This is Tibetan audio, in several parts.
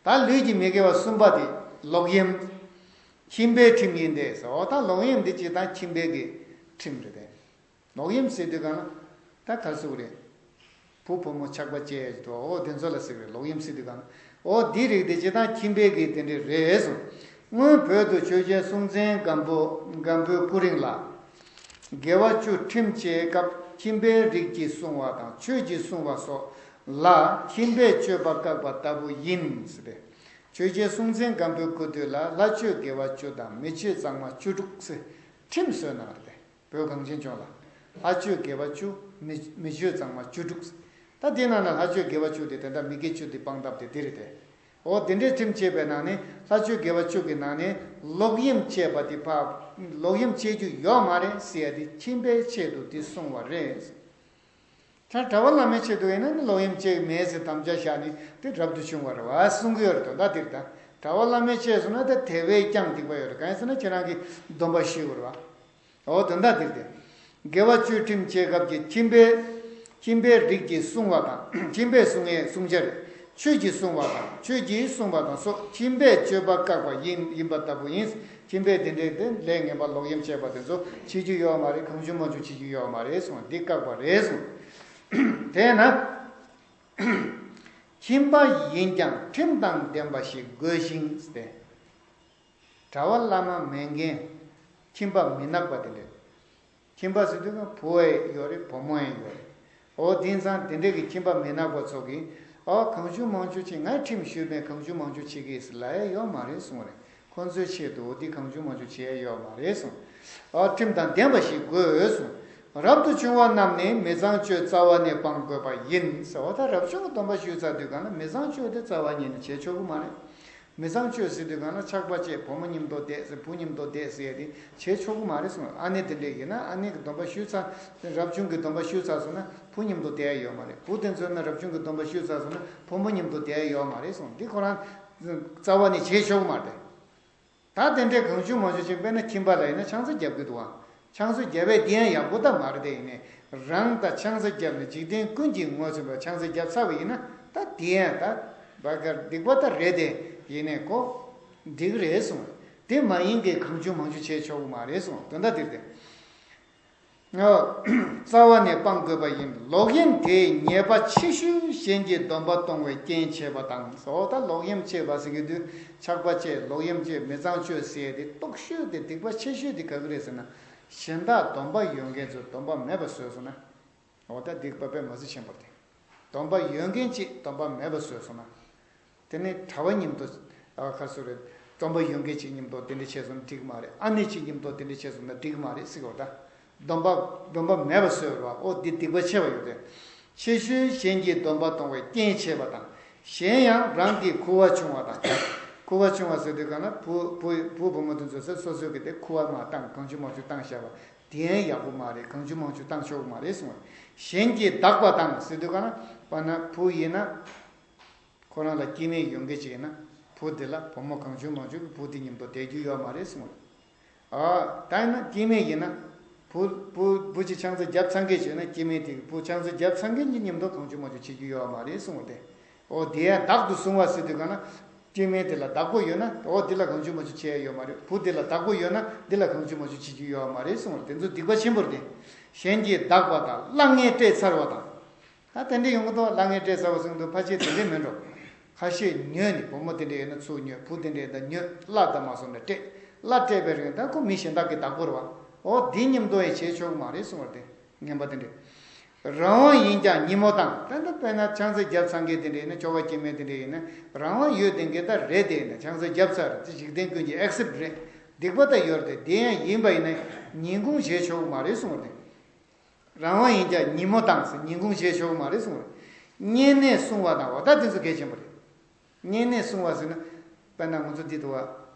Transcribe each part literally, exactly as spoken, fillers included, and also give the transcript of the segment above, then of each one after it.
ད་ལུས་ཀྱི་མི་དགེ་བ་གསུམ་པ་དེ་ལོག་གཡེམ། ཁྱིམ་པའི་ཁྲིམས་ཡིན་ཏེ་ཟེར། འོ་ད་ལོག་གཡེམ་འདི་སྤྱིར་བཏང་ཁྱིམ་པའི་གི་ཁྲིམས་རེད་དེ། ལོག་གཡེམ་ཟེར་དུས་གང་ལ་ད་ག་རེ་ཟེར་དགོས་རེད། བུ་བུ་མོ་ཆགས་པ་བཅས་འདུག་འོ་དེ་ཚོ་ལ་ཟེར་གི་རེད། ལོག་གཡེམ་ཟེར་དུས་གང་ལ། འོ་འདི་རིགས་དེ་སྤྱིར་བཏང་ཁྱིམ་པའི་གི་དེ་འདྲ་རེད་གསུངས། སྔོན་བོད་དུ་ཆོས་རྒྱལ་སྲོང་བཙན་སྒམ་པོ་སྒམ་པོའི་སྐུ་རིང་ལ། དགེ་བ་བཅུ་ཁྲིམས་བཅས་སྐབས་ཁྱིམ་པའི་རིགས་ཀྱིས་བསྲུང་བ་དང་ཆོས་ཀྱིས་བསྲུང་བ་སོགས་ལ་ཁྱིམ་པས་སྤྱོད་པ་བཀག་པ་ལྟ་བུ་ཡིན་ཟེར་ཏེ། ཆོས་རྒྱལ་སྲོང་བཙན་སྒམ་པོའི་སྐུ་དུས་ལ་ལྷ་སྤྱོད་དགེ་བ་བཅུ་དང་མི་སྤྱོད་གཙང་མ་བཅུ་དྲུག་ཟེར་ཁྲིམས་བཟོས་གནང་རེད། བོད་གངས་ཅན་ལྗོངས་ལ་ལྷ་སྤྱོད་དགེ་བ་བཅུ། མི་མི་སྤྱོད་གཙང་མ་བཅུ་དྲུག་ད་དེའི་ནང་ན་ལྷ་སྤྱོད་དགེ་བ་བཅུ་དེ་དེ་འདྲ་མི་དགེ་བཅུ་དེ་སྤང་ཐབས་དེ་དེ་རེད་དེ། འོ་དེ་འདྲའི་ཁྲིམས་བཅས་པའི་ནང་ནས་ལྷ་སྤྱོད་དགེ་བ་བཅུ་གི་ནང་ནས་ལོག་གཡེམ་བཅས་པ་དེ་ཕ། ལོག་གཡེམ་བཅས་རྒྱུ་ཡོད་མ་རེད་ཟེར་ཡ་དེ་ཁྱིམ་པའི་ཆེད་དུ་དེ་གསུངས་པ་རེད། ད་གྲྭ་པ་བླ་མའི་ཆེད་དུ་ཡིན་ན་ནི་ལོག་གཡེམ་བཅས་མེད་ཟེར་དམ་བཅའ་བཞག་ནས་དེ་རབ་ཏུ་བྱུང་བ་རེད་བ་གསུང་གི་ཡོད་རེད། དོན་དག་དེ་རེད། ད་གྲྭ་པ་བླ་མའི་ཆེད་སོང་ན་ད་དེ་བས་ཀྱང་སྡིག་པ་ཡོད་རེད། གང་ཡིན་ཟེར་ན་ཁྱེད་རང་གིས་སྡོམ་པ་ཞུས་པ་རེད་བ། འོ་དོན་དག་འདིར་ཏེ། དགེ་བ་བཅུའི་ཁྲིམས་བཅས་སྐབས་ཀྱི་ཁྱིམ་པའི། ཁྱིམ་པའི་རིགས་ཀྱིས་བསྲུང་བ་དང་། ཁྱིམ་པས་བསྲུང་ངེས་བསྲུང་བྱ་རེད། ཆོས་ཀྱིས་བསྲུང་བ་དང་ཆོས་ཀྱིས་བསྲུང་བ་དང་སོགས་ཁྱིམ་པས་སྤྱོད་པ་བཀག་པ་ཡིན་ཡིན་པ་ལྟ་བུ་ཡིན། ཁྱིམ་པས་དེ་འདྲའི་དེ་ལས་ངན་པ་ལོག་གཡེམ་བྱས་པ་དེ་ཚོ་བྱེད་རྒྱུ་ཡོད་མ་རེད། གང་བྱུང་མང་བྱུང་བྱེད་རྒྱུ་ཡོད་མ་རེད་གསུངས། འདི་བཀག་པ་རེད་གསུངས། དེས་ན། ཁྱིམ་པ་ཡིན་ཀྱང་ཁྲིམས་དང་ལྡན་པ་ཞིག་དགོས་ཤིང་ཏེ། གྲྭ་པ་བླ་མ་མེད་མཁན་ཁྱིམ་པ་མི་ནག་པ་དེ་འདྲས། ཁྱིམ་པ་ཟེར་དུས་ཀྱང་བུ་ཡང་ཡོད་རེད། བུ་མོ་ཡང་ཡོད་རེད། འོ་དེང་སང་དེ་འདྲས་ཀྱི་ཁྱིམ་པ་མི་ནག་པ་ཚོ་གིས་ཨོ་གང་བྱུང་མང་བྱུང་ཅིག་ངས་ཁྲིམས་ཞུས་པས་གང་བྱུང་མང་བྱུང་བྱེད་ཀྱི་ཟེར་ལབ་ཡ་ཡོད་མ་རེད་གསུངས་རེད། ཁོ་ཚོའི་ཆེད་དུ་འོ་དེ་གང་བྱུང་མང་བྱུང་བྱེད་ཡ་ཡོད་མ་རེད་གསུངས། ཨོ་ཁྲིམས་དང་ལྡན་པ་ཞིག་དགོས་གསུངས། རབ་ཏུ་བྱུང་བ་རྣམས་ནི་མི་གཙང་སྤྱོད་རྩ་བ་ནས་སྤང་དགོས་པ་ཡིན་ཟེར། འོ་ད་རབ་བྱུང་གི་སྡོམ་པ་ཞུས་ཚར་དུས་གང་ལ་མི་གཙང་སྤྱོད་དེ་རྩ་བ་ཉིད་ནས་བྱེད་ཆོག་གི་མ་རེད། མི་གཙང་སྤྱོད་ཟེར་དུས་གང་ལ་ཆགས་པ་བཅས་བུ་མོ་མཉམ་དུ་བསྡད་ཟེར་བུ་མཉམ་དུ་བསྡད་ཟེར་ཡ་དེ་བྱེད་ཆོག་གི་མ་རེད་གསུངས། ཨ་ནེ་དེ་འདྲས་ཡིན་ན་ཨ་ནེ་གི་སྡོམ་པ་ཞུས་ཚར། རབ་བྱུང་གི་སྡོམ་པ་ཞུས་ཚར་སོང་ན་བུ་མཉམ་དུ་བསྡད་ཡ་ཡོད་མ་རེད། བུ་དེ་ཚོ་ན་རབ་བྱུང་གི་སྡོམ་པ་ཞུས་ཚར་སོང་ན་བུ་མོ་མཉམ་དུ་བསྡད་ཡ་ཡོད་མ་རེད་གསུངས། འདི་ཁོ་རང་རྩ་བ་ནས་བྱེད་ཆོག་གི་མ་རེད། ད་དེ་འདྲའི་གང་བྱུང་མང་བྱུང་ཅིག་དཔེར་ན་ཁྱིམ་པ་ལ་ཡིན་ན་ཆང་ས་རྒྱབ་ཀྱི་འདུག་ཨང་། ཆང་ས་རྒྱབ་པས་དེ་ཡང་ཡག་པོ་ད་མ་རེད་དེ། ཡིན་ནའི་རང་ད་ཆང་ས་རྒྱབ་ནས་འཇིག་རྟེན་ཀུན་གྱིས་ངོ་ཚ་བའི་ཆང་ས་རྒྱབ་ཚར་བ་ཡིན་ན་ད་དེ་ཡང་ད་བ་གར་སྡིག་པ་ད་རེད་དེ། ཡིན་ནའི་ཁོ་འགྲིག་རེད་གསུངས། དེ་མ་ཡིན་གྱི་གང་བྱུང་མང་བྱུང་བྱེད་ཆོག་གི་མ་རེད་གསུངས། དོན་དག་དེ་རེད་དེ། རྩ་བ་ནས་སྤང་དགོས་པ་ཡིན། ལོག་གཡེམ་དེས་ཉེས་པ་ཆེ་ཤོས་གཞན་གྱི་སྡོམ་པ་གཏོང་བའི་རྐྱེན་བྱེད་པ་དང་། འོ་ད་ལོག་གཡེམ་བྱེད་པ་ཟེར་གྱི་དུས་ཆགས་པ་བཅས་ལོག་གཡེམ་བཅས་མི་གཙང་སྤྱོད་ཟེར་ཏེ་སྟོབས་ཤོས་དེ་སྡིག་པ་ཆེ་ཤོས་དེ་ག་གི་རེད་ཟེར་ན། གཞན་དག་སྡོམ་པ་ཡོད་མཁན་ཚོས་སྡོམ་པ་མེད་པ་བཟོས་སོང་ན། འོ་ད་སྡིག་པ་དཔེ་མ་སྲིད་ཆེན་པོ་རེད། སྡོམ་པ་ཡོད་མཁན་གཅིག་སྡོམ་པ་མེད་པ་བཟོས་སོང་ན། དེ་ནི་གྲྭ་པ་མཉམ་དུ་ཨ་ཁ་སུ་རེད། སྡོམ་པ་ཡོད་མཁན་གཅིག་མཉམ་དུ་དེ་འདྲ་བྱས་སོང་ན་འགྲིག་མ་རེད། ཨ་ནེ་གཅིག་མཉམ་དུ་དེ་འདྲ་བྱས་སོང་ན་འགྲིག་མ་རེད་ཟེར་གོ་ད། སྡོམ་པ་སྡོམ་པ་མེད་པ་བཟོས་རོགས། ཨོ་འདི་སྡིག་པ་ཆེ་བ་ཡོད་དེ། ཆེ་ཤོས་གཞན་གྱི་སྡོམ་པ་གཏོང་བའི་རྐྱེན་བྱེད་པ་དང་། གཞན་ཡང་རང་གི་ཁུ་བ་ཆུང་བ་དང་། ཁུ་བ་ཆུང་བ་ཟེར་དུས་གང་ན་བུ་བུ་བུ་བུ་མོ་དེ་ཚོ་ཟེར་སོ་སོ་གི་དེ་ཁུ་བ་མ་བཏང་གང་བྱུང་མང་བྱུང་བཏང་བཞག་པ། དེ་ཡང་ཡག་པོ་མ་རེད། གང་བྱུང་མང་བྱུང་བཏང་ཆོག་གི་མ་རེད་གསུངས་པ། གཞན་གྱིས་བདག་པ་དང་ཟེར་དུས་གང་ན་པ་ན་བུ་ཡིན་ན། ཁོ་རང་ལ་སྐྱེ་དམན་ཡོད་མཁན་ཅིག་ཡིན་ན་བུ་དེ་ལ་བུ་མོ་གང་བྱུང་མང་བྱུང་གི་བུ་དེ་མཉམ་དུ་བསྡད་རྒྱུ་ཡོད་མ་རེད་གསུངས་པ། ཨ་ད་ཡིན་ན་སྐྱེ་དམན་ཡིན་ན་བུ་བུ་བུ་གཅིག་ཆང་ས་བརྒྱབ་ཚར་མཁན་ཅིག་ཡོད་ན་སྐྱེ་དམན་དེ་གི་བུ་ཆང་ས་བརྒྱབ་ཚར་མཁན་གྱི་མཉམ་དུ་གང་བྱུང་མང་བྱུང་བྱེད་རྒྱུ་ཡོད་མ་རེད་གསུངས་པ་དེ། ཨོ་དེ་ཡང་བདག་ཏུ་བཟུང་བ་ཟེར་དུས་གང་ན། སྐྱེ་དམན་དེ་ལ་བདག་པོ་ཡོད་ན་ཨོ་འདི་ལ་གང་བྱུང་མང་བྱུང་བྱེད་ཡ་ཡོད་མ་རེད། བུ་འདི་ལ་བདག་པོ་ཡོད་ན་འདི་ལ་གང་བྱུང་མང་བྱུང་བྱེད་རྒྱུ་ཡོད་མ་རེད་གསུངས་པ་དེ་ཚོ་སྡིག་པ་ཆེན་པོ་རེད་དེ། གཞན་གྱིས་བདག་པ་དང་གླ་རྔན་སྤྲད་ཚར་བ་དང་། ད་དེ་འདྲ་ཡོང་གི་འདུག་གླ་རྔན་སྤྲད་ཚར་བ་ཟེར་གི་འདུག་ཕལ་ཆེར་དེ་འདྲ་མིན་འགྲོ། ཁ་ཤས་ཉོས་ནས་བུ་མོ་དེ་འདྲ་ཡོད་ན་ཚུར་ཉོས། བུ་དེ་འདྲ་ཡོད་ན་ཉོས། གླ་ད་མ་སོང་ན་སྤྲད། གླ་སྤྲད་པའི་རིང་ད་ཁོ་མི་གཞན་དག་གི་བདག་པོ་རེད་བ། ཨོ་འདི་མཉམ་དུ་ཡང་བྱེད་ཆོག་གི་མ་རེད་གསུངས་པ་དེ་ངན་པ་དེ་འདྲ། རང་དབང་ཡིན་ཀྱང་ཉིན་མོ་དང་ད་ལྟ་དཔེར་ན་ཆང་ས་བརྒྱབ་ཚར་མཁན་དེ་འདྲ་ཡིན་ན་ཁྱོ་ག་སྐྱེ་དམན་དེ་འདྲ་ཡིན་ན་རང་དབང་ཡོད་དེ་འགའ་ད་རེད་དེ་ཡིན་ན་ཆང་ས་བརྒྱབ་ཚར་དེ་འཇིག་རྟེན་ཀུན་གྱི་ཨེག་སེབ་རེད། སྡིག་པ་ད་ཡོད་རེད་དེ་དེ་ཡང་ཡིན་པ་ཡིན་ན་ཉིན་གུང་བྱེད་ཆོག་གི་མ་རེད་གསུངས་པ་དེ། རང་དབང་ཡིན་ཀྱང་ཉིན་མོ་དང་ཟེར་ཉིན་གུང་བྱེད་ཆོག་གི་མ་རེད་གསུངས་རེད། བསྙེན་གནས་སྲུང་བ་དང་འོ་ད་དེ་ཚོ་གལ་ཆེན་པོ་རེད། བསྙེན་གནས་སྲུང་བ་ཟེར་ན། དཔེར་ན་ང་ཚོ་འདི་འདུག་བ།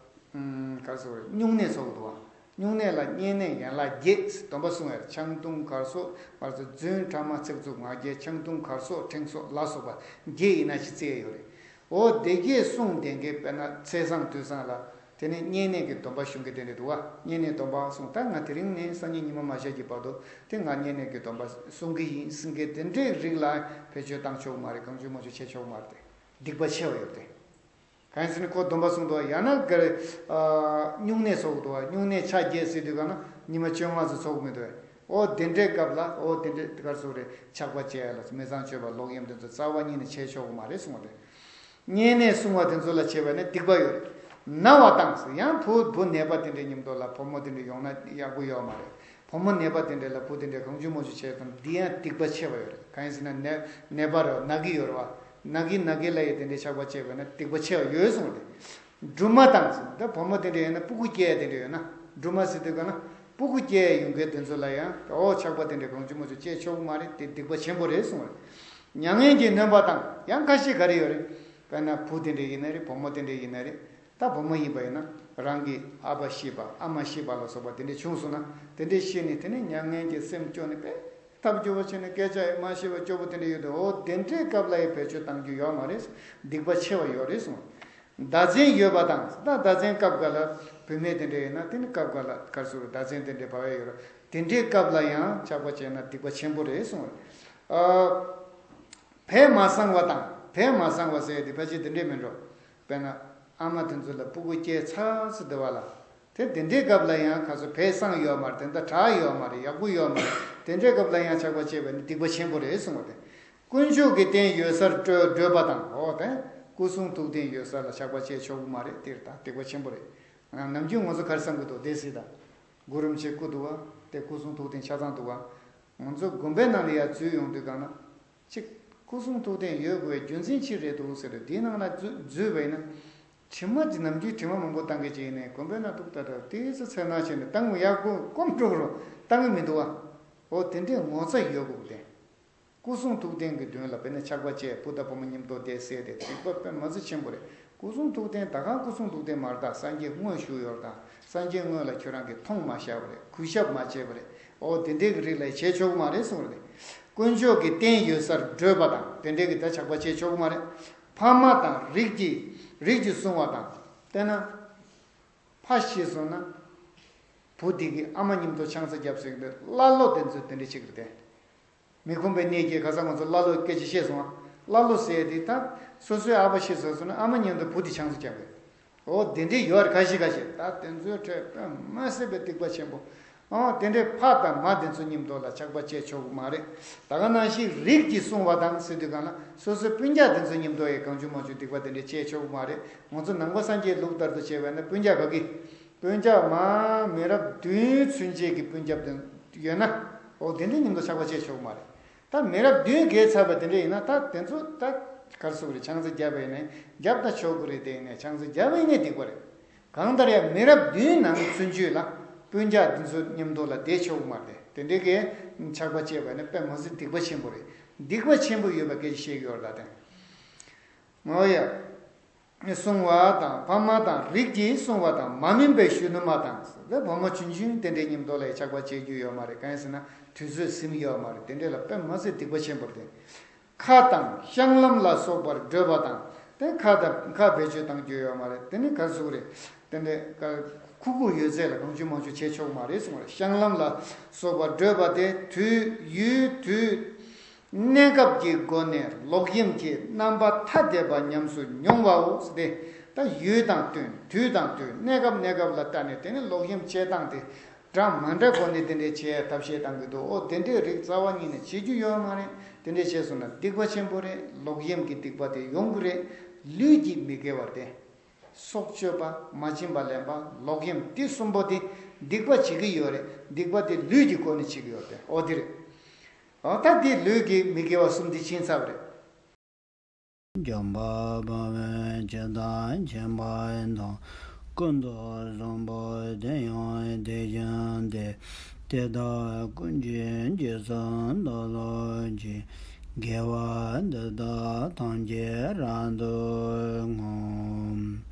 ཨུམ་ག་རེ་ཟེར་དགོས་རེད། སྨྱུང་གནས་ཚོགས་འདུག་བ། སྨྱུང་གནས་ལ་བསྙེན་གནས་ཡན་ལག་བརྒྱད་ཟེར་སྡོམ་པ་སྲུང་བའི་ཆང་འཐུང་གར་སོགས་མར་ཚོ་རྫུན་ཕྲ་མ་ཚིག་རྩུབ་ངག་འཁྱལ་ཆང་འཐུང་གར་སོགས་ཕྲེང་སོགས་ལ་སོགས་པ་བརྒྱད་ཡིན་ན་ཞིག་བརྩི་ཡས་ཡོད་རེད། འོ་དེ་གས་སྲུང་དེ་གས་དཔེར་ན་ཚེས་བཟང་དུས་བཟང་ལ། དེ་ནས་བསྙེན་གནས་ཀྱི་སྡོམ་པ་གཞུང་གི་དེ་འདྲ་འདུག་བ། བསྙེན་གནས་སྡོམ་པ་གསུངས། ད་ང་དེ་རིང་ནས་སང་ཉིན་ཉི་མ་མ་ཤར་གྱི་བར་དུ་དེ་ང་བསྙེན་གནས་ཀྱི་སྡོམ་པ་སྲུང་གི་ཡིན་ཟེར་མཁན་དེ་འདྲའི་རིགས་ལ་བེད་སྤྱོད་བཏང་ཆོག་མ་རེད། གང་བྱུང་མང་བྱུང་བྱེད་ཆོག་མ་རེད་དེ། སྡིག་པ་ཆེ་བ་ཡོད་དེ། གང་ཡིན་ཟེར་ན་ཁོ་སྡོམ་པ་སྲུང་འདུག་བ། ཡང་ན་ག་རེ། ཨ། སྨྱུང་གནས་ཚོགས་འདུག་བ། སྨྱུང་གནས་ཆ་བརྒྱད་ཟེར་དུས་གང་ན་ཉི་མ་བཅོ་ལྔ་ཙམ་ཚོགས་མི་འདུག་བ། འོ་དེ་འདྲའི་སྐབས་ལ་འོ་དེ་འདྲའི་ག་རེ་ཟེར་རེད། ཆག་པ་བཅད་ལ་མི་ཚངས་སྤྱོད་པ་ལོག་གཡེམ་དེ་ཚོ་རྩ་བ་ཉིད་ནས་བྱས་ཆོག་གི་མ་རེད་གསུངས་པ་རེད། བསྙེན་གནས་སྲུང་བ་དེ་ཚོ་ལ་བྱས་པ་ནི་སྡིག་པ་ཡོད་རེད། ན་བ་དང་ཟེར། ཡང་བུ་བུ་ནད་པ་དེ་འདྲའི་མཉམ་དུ་ལ་བུ་མོ་དེ་འདྲ་ཡོང་ན་ཡག་པོ་ཡོད་མ་རེད། བུ་མོ་ནད་པ་དེ་འདྲ་ལ་བུ་དེ་འདྲ་གང་བྱུང་མང་བྱུང་བྱས་ཙང་འདི་ཡང་སྡིག་པ་ཆེ་བ་ཡོད་རེད། གང་ཡིན་ཟེར་ན་ནད་ནད་པ་རེད་བ། ན་གི་ཡོད་རེད་བ། ན་གི་ན་གི་ལ་ཡི་དེ་འདྲའི་ཆག་པ་བཅད་པ་ན་སྡིག་པ་ཆེ་བ་ཡོད་གསུངས་རེད། སྦྲུམ་མ་དང་ཟེར། ད་བུ་མོ་དེ་འདྲ་ཡོད་ན་སྤུ་གུ་སྐྱེ་ཡ་དེ་འདྲ་ཡོད་ན། སྦྲུམ་མ་ཟེར་དུས་ག་ན་སྤུ་གུ་སྐྱེ་ཡ་ཡོང་མཁན་དེ་ཚོ་ལ་ཡང་འོ་ཆག་པ་དེ་འདྲ་གང་བྱུང་མང་བྱུང་བཅད་ཆོག་གི་མ་རེད། དེ་སྡིག་པ་ཆེན་པོ་རེད་གསུངས་རེད། མྱ་ངན་གྱིས་ནོན་པ་དང་ཡང་ཁ་ཤས་ག་རེ་ཡོད་རེད། དཔེར་ན་བུ་དེ་འདྲ་ཡིན་ན་རེད། བུ་མོ་དེ་འདྲ་ཡིན་ན་རེད། ད་བུ་མོ་ཡིན་པ་ཡིན་ན་རང་གི་ཨ་ཕ་ཤི་བ་ཨ་མ་ཤི་བ་ལ་སོགས་པ་དེ་འདྲ་བྱུང་སོང་ན་དེ་འདྲ་ཤི་ནས་དེ་ནས་མྱ་ངན་གྱི་སེམས་སྐྱོ་ནས་དཔེ་ཐབས་སྐྱོ་བོ་བྱས་ནས་སྐད་ཆ་ཡང་མ་བཤད་པ་སྐྱོ་པོ་དེ་འདྲ་ཡོད་དུས། འོ་དེ་འདྲའི་སྐབས་ལ་ཡང་བེད་སྤྱོད་གཏང་རྒྱུ་ཡོད་མ་རེད། སྡིག་པ་ཆེ་བ་ཡོད་རེད་གསུངས། ཟླ་མཚན་ཡོད་པ་དང་། ད་ཟླ་མཚན་སྐབས་འགའ་ལ་བུད་མེད་དེ་འདྲ་ཡོད་ན་དེ་ནི་སྐབས་འགའ་ལ་ག་རེ་ཟེར་ཟླ་མཚན་དེ་འདྲ་བབས་ཡ་ཡོད་རེད། དེ་འདྲའི་སྐབས་ལ་ཡང་ཆག་པ་བྱས་ན་སྡིག་པ་ཆེན་པོ་རེད་གསུངས། ཨ། བས་མ་སངས་པ་དང་། བས་མ་སངས་པ་ཟེར་ཡ་དེ་ཕལ་ཆེར་དེ་འདྲས་མིན་འགྲོ། དཔེར་ན་ཨ་མ་དེ་ཚོ་ལ་སྤུ་གུ་སྐྱེས་ཚར་ཚར་བསྡད་པ་ལ། དེ་དེ་འདྲའི་སྐབས་ལ་ཡང་ཁ་སོ་བས་སངས་ཡོད་མ་རེད། དེ་འདྲ་དྲག་ཡོད་མ་རེད། ཡག་པོ་ཡོད་མ་རེད། དེ་འདྲའི་སྐབས་ལ་ཡང་ཆག་པ་བྱས་པ་ནི་སྡིག་པ་ཆེན་པོ་རེད་གསུངས་པ་དེ། དཀོན་མཆོག་གི་རྟེན་ཡོད་སར་བགྲོད་བགྲོད་པ་དང་། འོ་དེ་སྐུ་གསུང་ཐུགས་རྟེན་ཡོད་ས་ལ་ཆག་པ་བྱས་ཆོག་གི་མ་རེད། དེ་ད་སྡིག་པ་ཆེན་པོ་རེད། ནམ་རྒྱུན་ང་ཚོ་ག་རེ་བསམ་གི་འདུག་བསྡད་སྲིད་ད། གུ་རུ་རིན་པོ་ཆེ་སྐུ་འདུག་བ། དེ་སྐུ་གསུང་ཐུགས་རྟེན་ཆ་ཚང་འདུག་བ། ང་ཚོ་དགོན་པའི་ནང་ལ་ཡར་འཛུལ་ཡོང་དུས་གང་ན། གཅིག་སྐུ་གསུང་ཐུགས་རྟེན་ཡོད་དགོས་པའི་རྒྱུ་མཚན་ཅི་རེད་འདུག་ཟེར་དུས། དེའི་ནང་ན་འཛུལ་འཛུལ་བས་ན། དྲི་མ་ཅིག་ནམ་རྒྱུན་དྲི་མ་མང་པོ་བཏང་གི་ཅིག་ཡིན་ནའི་དགོན་པའི་ནང་ཐུག་ད་ད་དེའི་ཚེ་ཚེ་ན་བྱས་ནས་བཏང་ཡག་པོ་སྐོམ་འགྲོ་རུ་བཏང་གི་མི་འདུག་བ། འོ་དེ་འདྲའི་ངོ་ཚ་ཡོད་དགོས་དེ། སྐུ་གསུང་ཐུགས་རྟེན་གྱི་མདུན་ལ་དཔེར་ན་ཆག་པ་བཅས་བུ་དང་བུ་མོ་མཉམ་དུ་བསྡད་སྲིད་དེ་སྡིག་པ་དཔེ་མ་ཚད་ཆེན་པོ་རེད། སྐུ་གསུང་ཐུགས་རྟེན་ད་གང་སྐུ་གསུང་ཐུགས་རྟེན་མ་རེད། ད་སངས་རྒྱས་དངོས་བཞུགས་ཡོད་རེད། ད་སངས་རྒྱས་དངོས་ལ་ཁྱོད་རང་གིས་མཐོང་མ་བཞག་པ་རེད། གུས་ཞབས་མ་བྱས་པ་རེད། འོ་དེ་འདྲའི་གི་རིགས་ལ་བྱེད་ཆོག་གི་མ་རེད་གསུངས་རེད། དཀོན་མཆོག་གི་རྟེན་ཡོད་སར་བགྲོད་པ་དང་དེ་འདྲའི་གི་ད་ཆག་པ་བྱེད་ཆོག་གི་མ་རེད། ཕ་མ་དང་རིགས་ཀྱི་རིགས་ཀྱིས་བསྲུང་བ་དང་། དཔེར་ན་ཕ་ཤི་སོང་ན་བུ་དེ་གི་ཨ་མ་མཉམ་དུ་ཆང་ས་བརྒྱབ་ཟེར་གི་འདུག་ཀླ་ཀློ་དེ་ཚོ་དེ་འདྲ་བྱེད་ཀྱི་རེད་དེ། མི་ཁོམ་པའི་གནས་ཀྱིས་ཁ་སང་ང་ཚོ་ཀླ་ཀློའི་སྐད་ཆ་བཤད་སོང་ང་། ཀླ་ཀློ་ཟེར་དེ་ད་སོ་སོའི་ཨ་ཕ་ཤི་སོང་སོང་ན་ཨ་མ་མཉམ་དུ་བུ་དེ་ཆང་ས་བརྒྱབ་པས། འོ་དེ་འདྲའི་ཡོད་རེད། ཁ་ཤས་ཁ་ཤས་ད་དེ་ཚོའི་ཁྲོད་དཔེ་མ་སྲིད་པའི་སྡིག་པ་ཆེན་པོ། འོ་དེ་འདྲའི་ཕ་དང་མ་དེ་ཚོ་མཉམ་དུ་ལ་ཆགས་པ་བྱེད་ཆོག་གི་མ་རེད། ད་ག་ནང་བཞིན་རིགས་ཀྱིས་བསྲུང་བ་དང་ཟེར་དུས་གང་ལ་སོ་སོའི་སྤུན་ཀྱག་དེ་ཚོ་མཉམ་དུ་ཡང་གང་བྱུང་མང་བྱུང་སྡིག་པ་དེ་འདྲ་བྱེད་ཆོག་གི་མ་རེད། ང་ཚོ་ནང་པ་སངས་རྒྱས་ལུགས་ལྟར་དུ་བྱས་པ་ན་སྤུན་ཀྱག་ག་གི་སྤུན་ཀྱག་མ་མི་རབས་བདུན་ཚུན་ཆད་ཀྱི་སྤུན་ཀྱག་དེ་ཡོད་ན། འོ་དེ་འདྲའི་མཉམ་དུ་ཆགས་པ་བྱེད་ཆོག་མ་རེད། ད་མི་རབས་བདུན་བརྒལ་ཚར་བ་དེ་འདྲ་ཡིན་ན་ད་དེ་ཚོ་ད་ག་རེ་ཟེར་དགོས་རེད། ཆང་ས་བརྒྱབ་པ་ཡིན་ནའི་བརྒྱབ་ད་ཆོག་གི་རེད། དེ་ཡིན་ནའི་ཆང་ས་བརྒྱབ་པ་ཡིན་ནའི་སྡིག་པ་རེད། གང་ལྟར་ཡང་མི་རབས་བདུན་ནང་ཚུན་ཆད་ལ་སྤུན་ཀྱག་འདི་ཚོ་མཉམ་དུ་ལ་བསྡད་ཆོག་གི་མ་རེད། དེ་འདྲའི་གི་ཆགས་པ་བྱས་པ་ཡིན་ན་དཔེ་མ་སྲིད་སྡིག་པ་ཆེན་པོ་རེད། སྡིག་པ་ཆེན་པོ་ཡོད་པ་སྐད་ཆ་བཤད་ཀྱི་ཡོད་རེད་ད་དེ། འོ་ཡ། བསྲུང་བ་དང་ཕ་མ་དང་རིགས་ཀྱིས་བསྲུང་བ་དང་མ་སྨིན་པའི་གཞོན་ནུ་མ་དང་། བུ་མོ་ཆུང་ཆུང་དེ་འདྲའི་མཉམ་དུ་ལ་ཆགས་པ་བྱེད་རྒྱུ་ཡོད་མ་རེད། གང་ཡིན་ཟེར་ན་དུས་ཚོད་ཟིན་ཡོད་མ་རེད། དེ་འདྲ་ལ་དཔེ་མ་སྲིད་སྡིག་པ་ཆེན་པོ་རེད། ཁ་དང་བཤང་ལམ་ལ་སོགས་པར་བགྲོད་པ་དང་། དེ་ཁ་དང་ཁ་བེད་སྤྱོད་གཏང་རྒྱུ་ཡོད་མ་རེད། དེ་ནི་ག་རེ་ཟེར་དགོས་རེད། དེ་འདྲའི་ཁུག་ཁུག་ཡོད་ཚད་ལ་གང་བྱུང་མང་བྱུང་བྱེད་ཆོག་མ་རེད་གསུངས་པ་རེད། བཤང་ལམ་ལ་སོགས་པར་བགྲོད་པ་དེ་དུས་ཡུལ་དུས། གནས་སྐབས་ཀྱི་སྒོ་ནས་ལོག་གཡེམ་གྱི་རྣམ་པ་ཐ་དད་པ་ཉམས་སུ་མྱོང་བའོ་ཟེར་ཏེ། ད་ཡུལ་དང་བསྟུན། དུས་དང་བསྟུན། གནས་སྐབས་གནས་སྐབས་ལ་ལྟ་ནས་དེ་ནི་ལོག་གཡེམ་བྱེད་སྟངས་དེ་འདྲ་མ་འདྲ་སྒོ་ནས་དེ་འདྲའི་བྱེད་ཡ་ཐབས་ཤེས་གཏང་གི་འདུག་འོ་དེ་འདྲའི་རིགས་རྩ་བ་ཉིད་ནས་བྱེད་རྒྱུ་ཡོད་མ་རེད། དེ་འདྲའི་བྱས་སོང་ན་སྡིག་པ་ཆེན་པོ་རེད། ལོག་གཡེམ་གྱི་སྡིག་པ་དེ་ཡོང་གི་རེད། ལུས་ཀྱིས་མི་དགེ་བ་དེ། སྲོག་གཅོད་པ། མ་བྱིན་པ་ལེན་པ། ལོག་གཡེམ། དེ་གསུམ་པོ་དེ་སྡིག་པ་བྱེད་ཀྱི་ཡོད་རེད། སྡིག་པ་དེ་ལུས་ཀྱི་སྒོ་ནས་བྱེད་ཀྱི་ཡོད་རེད། འོ་དེ་རེད། འོ་ད་དེ་ལུས་ཀྱི་མི་དགེ་བ་གསུམ་དེ་ཕྱིན་ཚར་བ་རེད། འཇམ་དཔལ་དཔའ་བོས་ཇི་ལྟར་མཁྱེན་པ་དང་། ཀུན་ཏུ་བཟང་པོ་དེ་ཡང་དེ་བཞིན་ཏེ། དེ་དག་ཀུན་གྱི་རྗེས་སུ་བདག་སློབ་ཅིང་། དགེ་བ་འདི་དག་ཐམས་ཅད་རབ་ཏུ་བསྔོ།